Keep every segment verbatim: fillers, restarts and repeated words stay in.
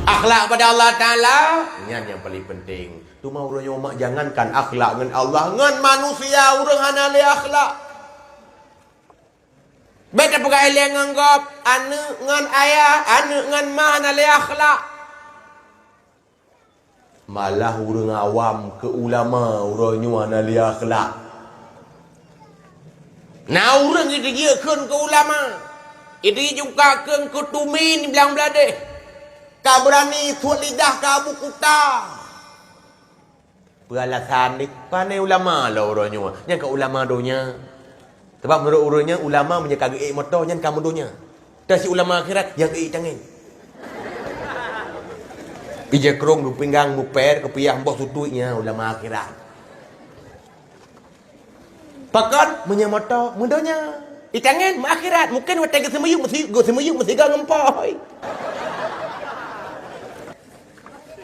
Akhlak pada Allah Taala, nyan nyang paling penting. Teuma ureuëng nyoe mak jangankan akhlak ngon Allah, ngon manusia ureuëng hana lé akhlak. Bék tapeugah ilée ngon gob, aneuëk ngon ayah, aneuëk ngon ma hana lé akhlak. Malah ureuëng awam keu ulama, uroe nyoe hana lé akhlak. Na ureuëng jijeuet kheun keu ulama, jijeuet juga kheun keu tumi niblang bladeh, ka beurani suet lidah keu Abu Kuta. Peue alasan deh? Pane ulama lom uroe nyoe, nyan ka ulama donya. Sabab meunurot ureuëng nyan, ulama meunyoe ka geuék moto, nyan ka meudonya. Dah si ulama akhirat, nyang geuék tangen. Ija krong geupinggang, muper, keupiah boh sutui, nyan ulama akhirat. Pakon meunyoe moto, meudonya. Itangen meuakhirat, mungken watée geuseumiyueb meusi-, geuseumiyueb meusigoe ngon poi.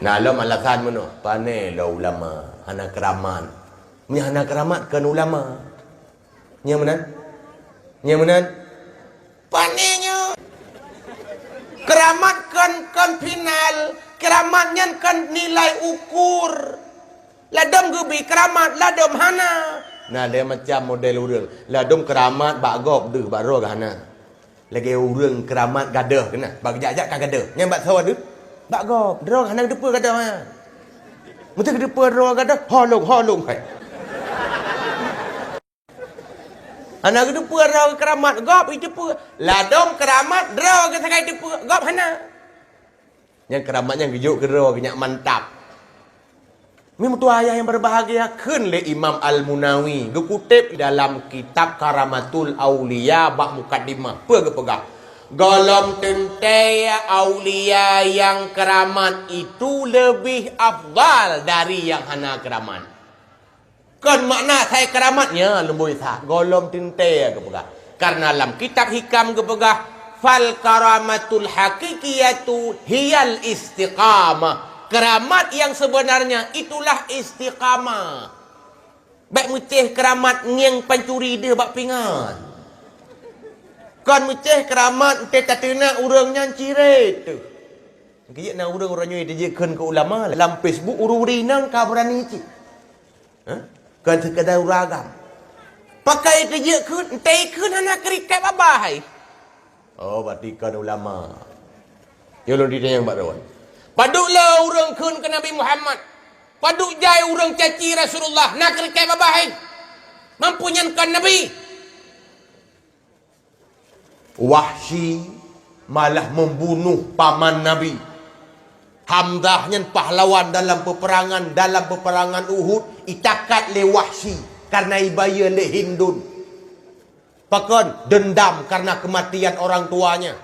Na lom alasan meunoe, pane lom ulama, hana keuramat. Meunyoe hana keuramat, kon ulama. Nyang meunan? Nyang meunan? Pane nyoe? Keuramat kon, kon final, keuramat nyan kon nilai ukur. Ladom geubi keuramat, ladom hana. Na lé macam model ureuëng. Ladom keuramat bak gob deuh, bak droe geuh hana. Lagée ureuëng keuramat gadôh keunan, bak geujak-jak ka gadôh. Nyan bak soe deuh? Bak gob. Droe hana geuteupeue gadôh nyan. Meuseuh geuteupeue droe gadôh, holong, holong hai. Hana geuteupeue droe keuramat gob, iteupeue. Ladom keuramat droe geuh sagai teupeue, gob hana. Nyang keuramat nyan geujok keudroe geuh nyak mantap. Meutuah ayah nyang berbahagia, kheun lé Imam Al-Munawi geukuteb dalam kitab Karamatul Auliya bak mukaddimah. Peue geupeugah? Gohlom teuntée aulia nyang keuramat itu leubeh afdal dari nyang hana keuramat. Kon makna asai keuramat nyan leumboi that, gohlom teuntée geupeugah. Karena lam kitab Hikam geupeugah, "Fal karamatul haqiqiyatu hiyal istiqamah." Keuramat yang sebenarnya itulah istiqamah. Bék meucéh keuramat ngieng pancuri deuh bak pingan. Kon meucéh keuramat teutateunak ureuëng nyan cirét teuh. Keujiek na ureuëng uroe nyoe jijeuet kheun keu ulama, lam Facebook ureuëng inong ka beurani cit. Hah? Kon seukadar ureuëng agam. Pakai keujiek kheun, entée kheun hana keurikét babah hai. Oh, berarti kon ulama. Nyoe lôn ditanyong bak droe. Padub le ureuëng kheun keu Nabi Muhammad? Padub jai ureuëng caci Rasulullah? Na keurikét babah hai. Mampu nyan kon Nabi. Wahsyi malah membunuh paman Nabi. Hamzah nyan pahlawan dalam peperangan, dalam peperangan Uhud, itakat lé Wahsyi karena ibayeue lé Hindun. Pakon? Dendam karena kematian orang tuanya.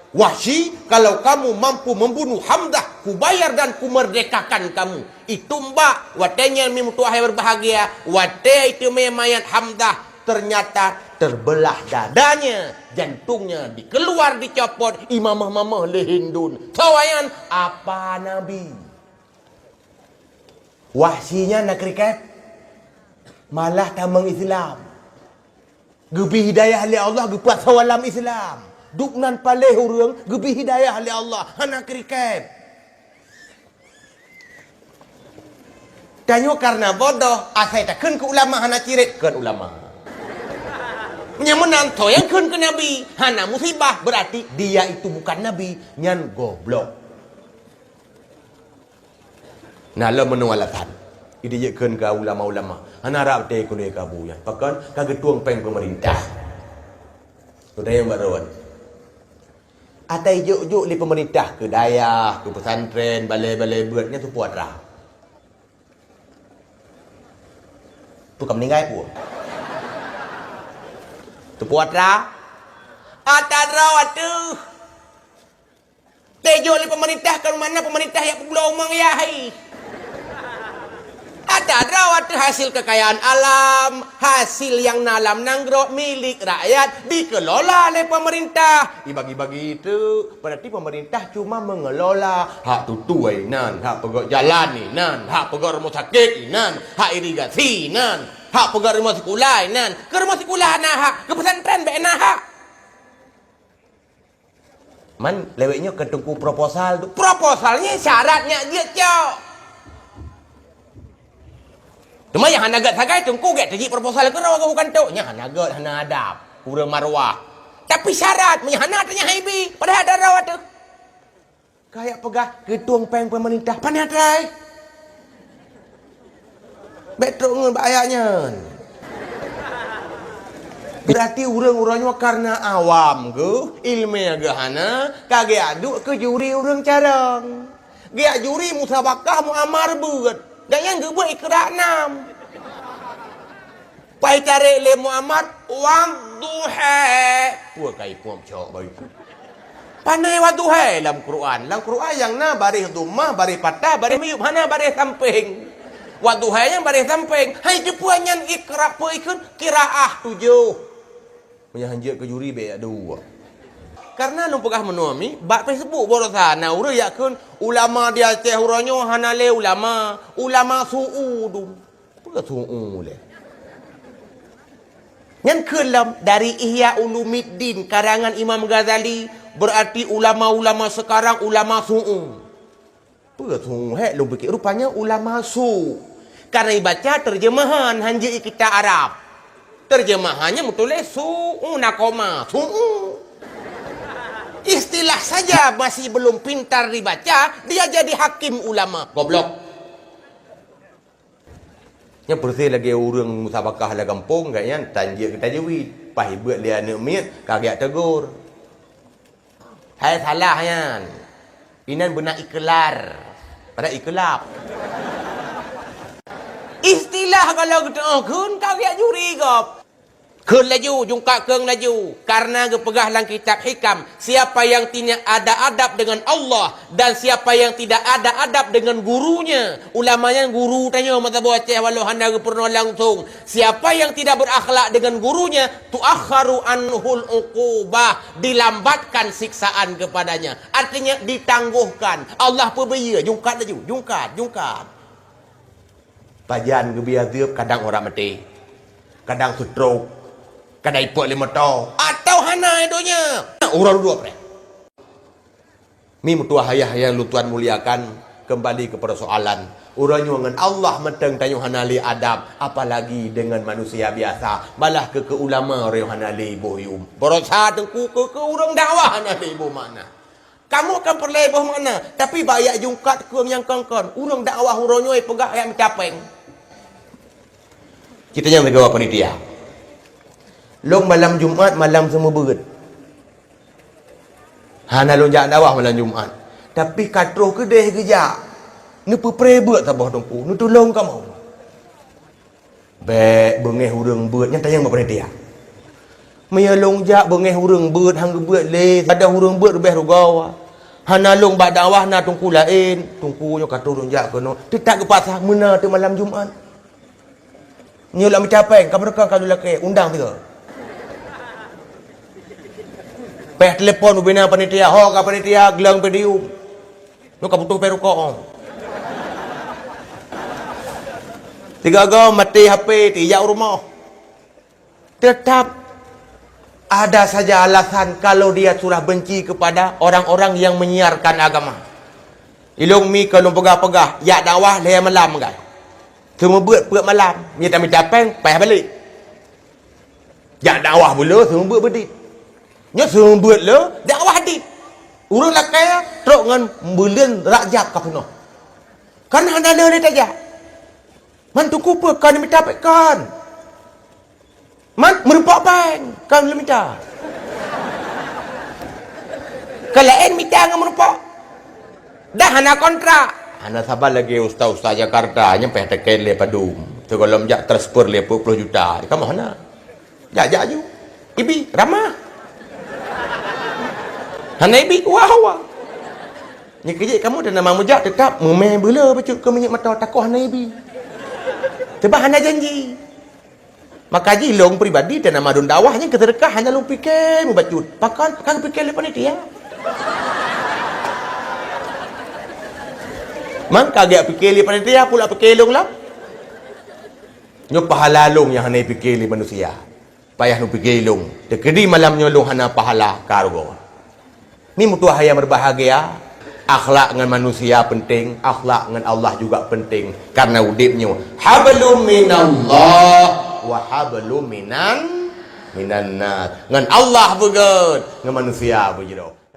Wahsyi, kalau kamu mampu membunuh Hamzah, kubayar dan kumerdekakan kamu. Itumbak, watée nyan meutuah ayah berbahagia, watée iteumé mayat Hamzah, ternyata terbelah dadanya, jantungnya dikeluar, dicopot, imamah-mamah lé Hindun. Soe nyan? Apa Nabi. Wahsyi nyan na keurikét, malah tamong Islam. Geubri hidayah lé Allah, geupeuasoe lam Islam. Dubnan paléh ureuëng geubri hidayah lé Allah, hana keurikét. Tanyoe karena bodoh, asai takheun keu ulama hana cirét, kon ulama. Nyang meunan, soe nyang kheun keu Nabi hana musibah, berarti dia itu bukan Nabi, nyan goblok. Na lom meunoe alasan. Idijeuet kheun keu ulama-ulama. Hana rab tée keunoe kabu nyan. Pakon? Ka geutueng péng peumeurintah. Keunoe nyang barô. Atai jok-jok lé peumeurintah keu dayah, keu pesantren, balée-balée beuet nyan teupeue atra. Peue ka meuninggai peue? Teupeue atra? Atra droe ateuh. Teuh jok lé peumeurintah, kon mana peumeurintah jak peubloe umong yah hai. Atra droe ateuh hasil kekayaan alam, hasil nyang na lam nanggroe milék rakyat dikelola lé peumeurintah. Dibagi-bagi teuk, berarti peumeurintah cuma mengelola hak tutue inan, hak peugöt jalan inan, hak peugöt rumoh sakét inan, hak irigasi inan, hak peugöt rumoh sikula inan. Keu rumoh sikula na hak, keu pesantren bék na hak. Man lewat nyoe keu Teungku proposal tu. Proposal nyan syarat nyak jeuet cok. Cuma nyang hana gét sagai Teungku gét teujik proposal keudroe bukan tok. Nyan hana gét, hana adab. Ureuëng marwah. Tapi syarat, meunyo hana tanya haibi, padahai ada rawat tu. Kayak peugah keutueng péng pemerintah, pane atai. Bék trok ngon bak ayat nyan. Berarti ureuëng-ureuëng nyoe karena awam geuh, ilmu geuh hana, ka geuaduk keu juri ureuëng carông. Geuyak juri musabakah muamar beuet. Gobnyan geubeuet ikra nam. Pai tarek lé muamar, wadduha. Peue kai puang cok bayu. Pane wadduha lam Quran. Lam Quran nyang na baréh dhammah, baréh fathah, baréh miyueb, hana baréh sampéng. Wadduha nyang baréh sampéng. Hai teupeue nyan ikra peue ikheun? Qiraah tujoh. Meunyo hanjeuet keu juri bék dua. Karena lôn peugah meunoe mi, bak Facebook baroesa na ureuëng yak kheun ulama di Aceh uroe nyoe hana lé ulama, ulama su'u dum. Peue su'u lé? Nyan kheun lom dari Ihya Ulumuddin karangan Imam Ghazali, berarti ulama-ulama sekarang ulama su'u. Peue su'u hék lôn pike? Rupanya ulama su. Karena ibaca terjemahan hanjeuet kitab Arab. Terjemahannya meutuléh su'u na koma, su'u. Istilah saja masih belum pintar dibaca, dia jadi hakim ulama. Goblok. Nyan peureuséh lagée ureuëng musabakah lam gampông, gobnyan tan jeuet keu tajwid. Paih ibeuet lé aneuëk miet, ka geujak teugor. Hai salah nyan. Inan beuna iklar. Padahai iklab. Istilah kalau geutu'oh kheun ka geujak juri gob. Kheun laju, jungkat kheun laju. Karena geupeugah lam kitab Hikam, siapa yang tidak ada adab dengan Allah dan siapa yang tidak ada adab dengan gurunya. Ulama nyan guru tanyoe meusaboh Aceh walau hana geupeurunoe langsung. Siapa yang tidak berakhlak dengan gurunya, tuakharu anhul uqubah, dilambatkan siksaan kepadanya. Artinya ditangguhkan. Allah peubiyeu, jungkat laju, jungkat, jungkat. Pajan geubiyeu teuk kadang urat maté, kadang stroke, kadang ipok lé moto, atau hana donya. Uroe dudoe preh. Mi meutuah ayah nyang lôn tuan muliakan, kembali ke persoalan. Uroe nyoe ngon Allah mantong tanyoe hana lé adab, apalagi dengan manusia biasa. Balah keu, keu ulama uroe nyoe hana lé boh yum. Baroesa teungku keu, keu ureuëng dakwah hana lé boh makna. Kamoe kan peureulée boh makna, tapi bak yak jungkat keu nyang kon-kon. Ureuëng dakwah uroe nyoe peugah yak mita péng. Kita nyang teugawa panitia. Lôn malam Jumat malam seumeubeuet. Hana lôn jak dakwah malam Jumat. Tapi ka troh keudeh geujak. Neupeupreh beuet saboh teungku, neutulông kamoe. Bék beungéh ureuëng beuet, nyan tanyong bak panitia. Meunyoe lôn jak beungéh ureuëng beuet han geubeuet lé, ada ureuëng beuet leubeh rugoe. Hana lôn bak dakwah na teungku laén, teungku nyoe ka troh lôn jak keunoe. Teutab geupaksa meuna teuk malam Jumat. Nyoe lam mita péng, ka beureukan ka lôn lakée, undang sigoe. Péh telepon ubena panitia, ho ka panitia, gleueng podium. Nyoe ka putôh péng rukok. Sigoe-goe maté H P, tijak u rumoh. Tetap ada saja alasan kalau dia sudah benci kepada orang-orang yang menyiarkan agama. Ilong mi kalau peugah-peugah, jak dakwah lhée malam kan. Seumeubeuet peuet malam, mita-mita péng, payah balek. Jak dakwah buleue seumeubeuet beudit. Nyoe seumeubeuet le dakwah dit. Ureuëng lakée trok ngon buleuen Rajab ka peunoh. Kan hana le lé tajak. Man teungku peue kon mita péng kon. Man meurumpok péng kon le mita. Ka laén mita ngon meurumpok. Dah hana kontrak. Hana saban lagée ustaz-ustaz Jakarta nyang péh teuken lé padum. Sigohlom jak transfer lé peuet ploh juta. Kamoe hana. Jak-jak ju. Ibi, ramah. Hana ibi, wah-wah. Nyeukeu jih kamoe dan nama meujak teutap meumé beuleu bacut keu minyeuk mata takoh hana ibi. Sebab hana janji. Maka jih lôn pribadi dan nama dun dakwah nyang keuseudeukah hana lôn pike meubacut. Pakon ka geupike lé panitia. Mangka geupike lé panitia pula pike lôn lom. Nyoe pahala lôn nyang hana pike lé manusia. Payah lôn pike lôn. Teukeudi malam nyoe lôn hana pahala ka rugoe. Ni meutuah yang berbahagia, akhlak ngon manusia penting, akhlak ngon Allah juga penting. Karena udeb nyoe hablum minallah wa hablum minan minan nas. Ngon Allah beugét, ngon manusia beujroh.